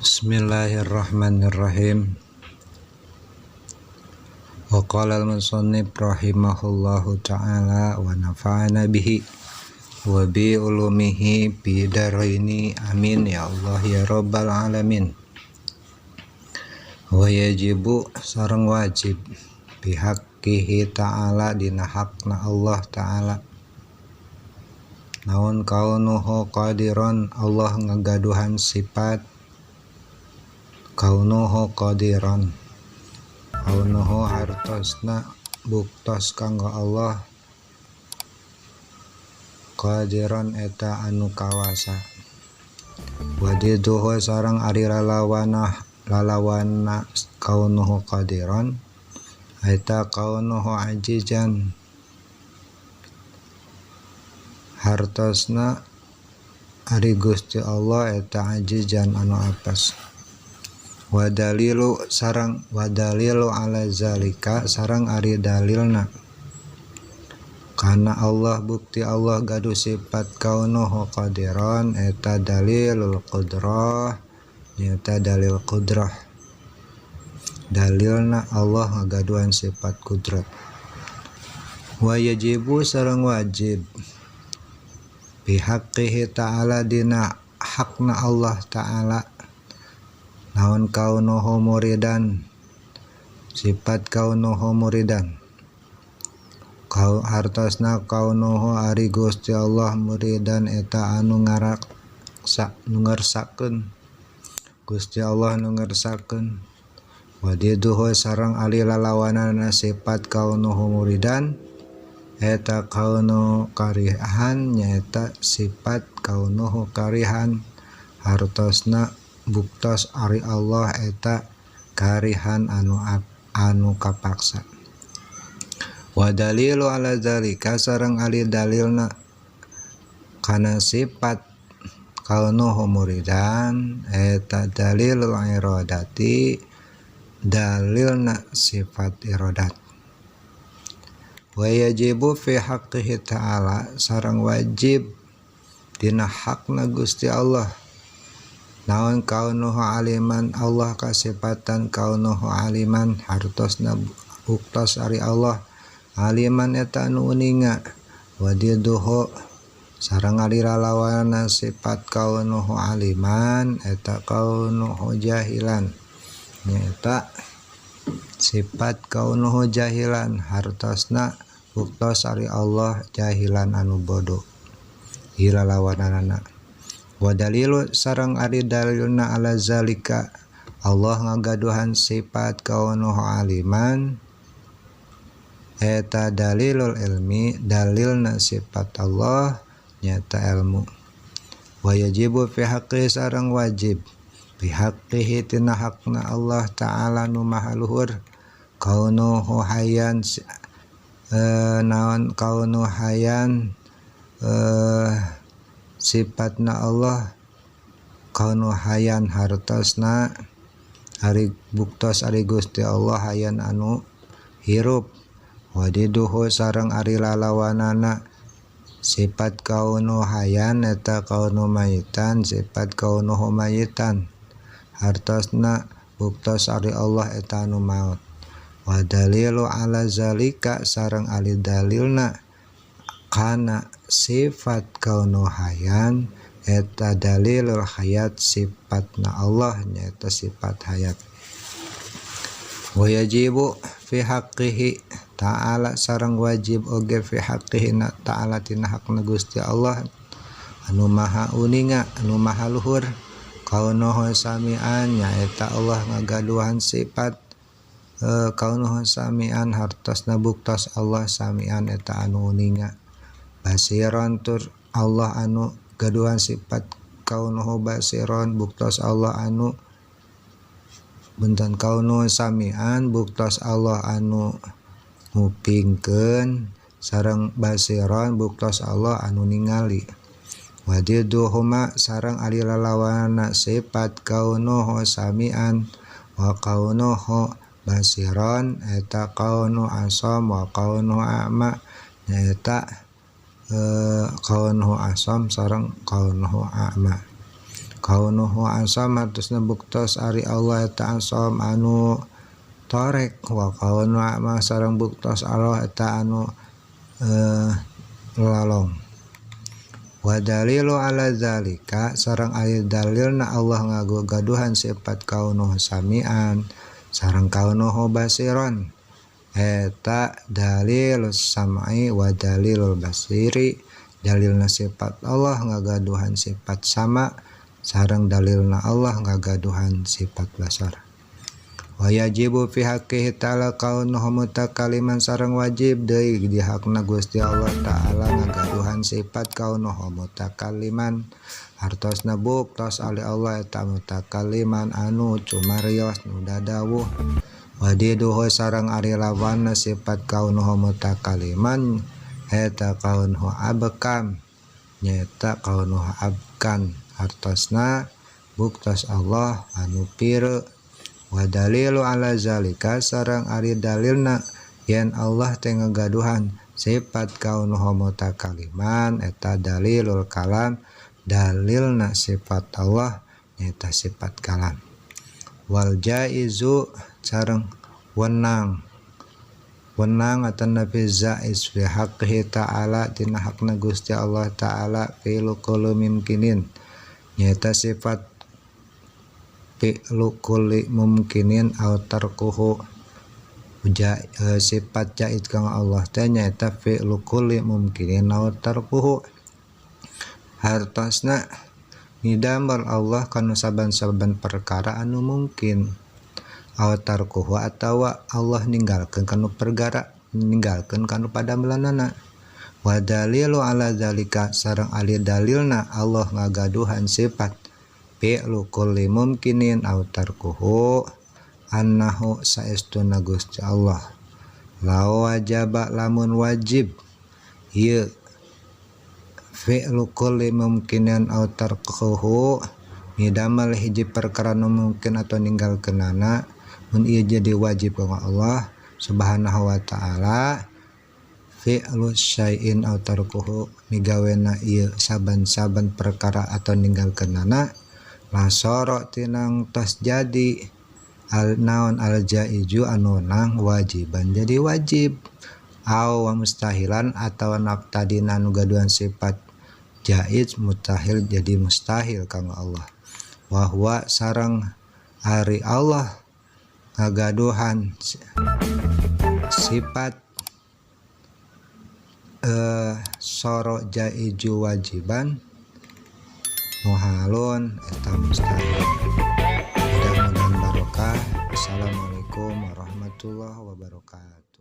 Bismillahirrahmanirrahim. Wa qala al-musannif rahimahullahu ta'ala wa nafa'ana bihi wa bi ulumihi bi daraini amin ya Allah ya rabbal alamin. Wa yajibu sareng wajib bihaqqihi ta'ala dina hakna Allah ta'ala. Naon kaunuhu qadiran, Allah ngagaduhan sifat kaunuhu qadiran, kaunuhu hartosna buktos kanggo Allah qadiran eta anu kawasa. Wadiduhu sareng ari lalawana lalawana kaunuhu qadiran eta kaunuhu ajizan, hartosna ari Gusti Allah eta ajizan anu apes. Wadalilu sareng wadalilu ala zalika sareng ari dalilna kana Allah bukti Allah gaduh sifat kaunuhu qadiran eta dalilul qudrah, nyata dalil qudrah, dalilna Allah ngagaduhan sifat kudrat. Wa yajibu sareng wajib bihaqqihi ta'ala dina hakna Allah ta'ala naon kaunuhu muridan, sifat kaunuhu muridan, kau hartosna kaunuhu ari Gusti Allah muridan eta anu ngaraksa nu ngersakeun Gusti Allah nu ngersakeun. Wadiduhu sareng ari lalawanana sifat kaunuhu muridan eta kaunu karihan, nyaeta sifat kaunuhu karihan, hartosna buktos ari Allah eta karihan anu anu kapaksa. Wa dalilu ala zalika sareng ari dalilna kana sifat kaunuhu muridan eta dalilul iradati, dalilna sifat iradat. Wa yajibu fi haqqihi ta'ala sareng wajib dina hakna Gusti Allah naon kaunuhu aliman, Allah kasifatan kaunuhu aliman, hartosna buktos ari Allah aliman eta anu uninga. Wadiduhu sareng ari lalawana sifat kaunuhu aliman eta kaunuhu jahilan, nyaeta sifat kaunuhu jahilan, hartosna buktos ari Allah jahilan anu bodoh hilalawanana. Wa dalilu sareng ari dalilna ala zalika Allah ngagaduhan sifat kaunuhu aliman eta dalilul ilmi, dalilna sifat Allah nyata ilmu. Wa yajibu fi haqqi sareng wajib bihaqqihi tina hakna Allah ta'ala nu maha luhur kaunuhu hayyan, naon kaunuhu hayyan, sifatna Allah kaunu hayan hartosna ari buktos ari Gusti Allah hayan anu hirup. Wadiduhu sareng ari lalawanana sifat kaunu hayan eta kaunu mayitan, sifat kaunuhu mayitan, hartosna buktos ari Allah eta anu maut. Wa dalilu ala zalika sareng ari dalilna kana sifat kaunu hayan eta dalilul hayat, sifatna Allah nyaeta sifat hayat. Wa yajibu fi haqqihi ta'ala sareng wajib oge fi haqqihi ta'ala tina hakna Gusti Allah anu maha uninga anu maha luhur kaunuhu samian, nyaeta Allah ngagaduhan sifat kaunuhu samian, hartosna buktos Allah samian eta anu uninga. Basiron tur Allah anu gaduhan sifat kaunuhu basiron, buktos Allah anu benten kaunuhu samian, buktos Allah anu ngupingkeun sareng basiron buktos Allah anu ningali. Wadiduhuma sareng ari lalawana sifat kaunuhu samian wa kaunuhu basiron eta kaunu asam wa kaunuhu a'ma, nyaeta kaunuhu asam sareng kaunuhu a'ma. Kaunuhu asam hartosna buktos ari Allah eta asam anu torek wa kaunu a'ma sareng buktos Allah eta anu lalong. Wa dalilu ala zalika sareng ari dalilna Allah ngagaduhan sifat kaunuhu samian sareng kaunuhu basiron eta dalilus sam'i wa dalilul basiri dalilna sifat Allah ngagaduhan sifat sama sareng dalilna Allah ngagaduhan sifat basar. Wa yajibu fi haqqihi ta'ala kaunuhu mutakaliman sareng wajib deui di hakna Gusti Allah ta'ala ngagaduhan sifat kaunuhu mutakaliman hartosna buktos ali Allah eta mutakaliman anu cumarios nu dadawuh. Wadiduhu sareng ari lawanna sifat kaunuhu mutakaliman eta kaunuhu abkam nyaeta kaunuhu abkan hartosna buktos Allah anu pireu. Wa dalilu ala zalika sareng ari dalilna yen Allah teh ngagaduhan sifat kaunuhu mutakaliman eta dalilul kalam dalilna sifat Allah nyaeta sifat kalam. Wal jaizu sareng wenang wenang atanapi jaiz fi haqqihi ta'ala dina hakna Gusti Allah ta'ala fi'lu kulli mumkinin nyaeta sifat fi'lu kulli mumkinin au tarkuhu sifat jaiz kang Allah teh nyaeta fi'lu kulli mumkinin au tarkuhu hartosna ngidamel Allah kana saban-saban perkara anu mungkin au tarkuhu atawa Allah ninggalkeun kanu perkara ninggalkeun kanu padamelanana. Wa dalilu ala zalika sareng ali dalilna Allah ngagaduhan sifat fi'lu kulli mumkinin au tarkuhu annahu saestuna Gusti Allah la wajaba lamun wajib ieu fi'lu kulli mumkinin au tarkuhu ngidamel hiji perkara nu mungkin atau ninggalkeunana mun ieu jadi wajib ka Allah Subhanahu wa ta'ala fi'lu syai'in au tarkuhu migawena ieu saban-saban perkara atau ninggalkeunana lasoro tinang tos jadi al naon al jaiju anu nang wajiban jadi wajib aw mustahilan atawa tadina nu gaduhan sifat jaiz mustahil jadi mustahil kanggo Allah. Wa huwa sareng ari Allah ngagaduhan sifat soro jaiju wajiban muhalun eta mustahil. Mudah-mudahan barokah. Assalamualaikum warahmatullahi wabarakatuh.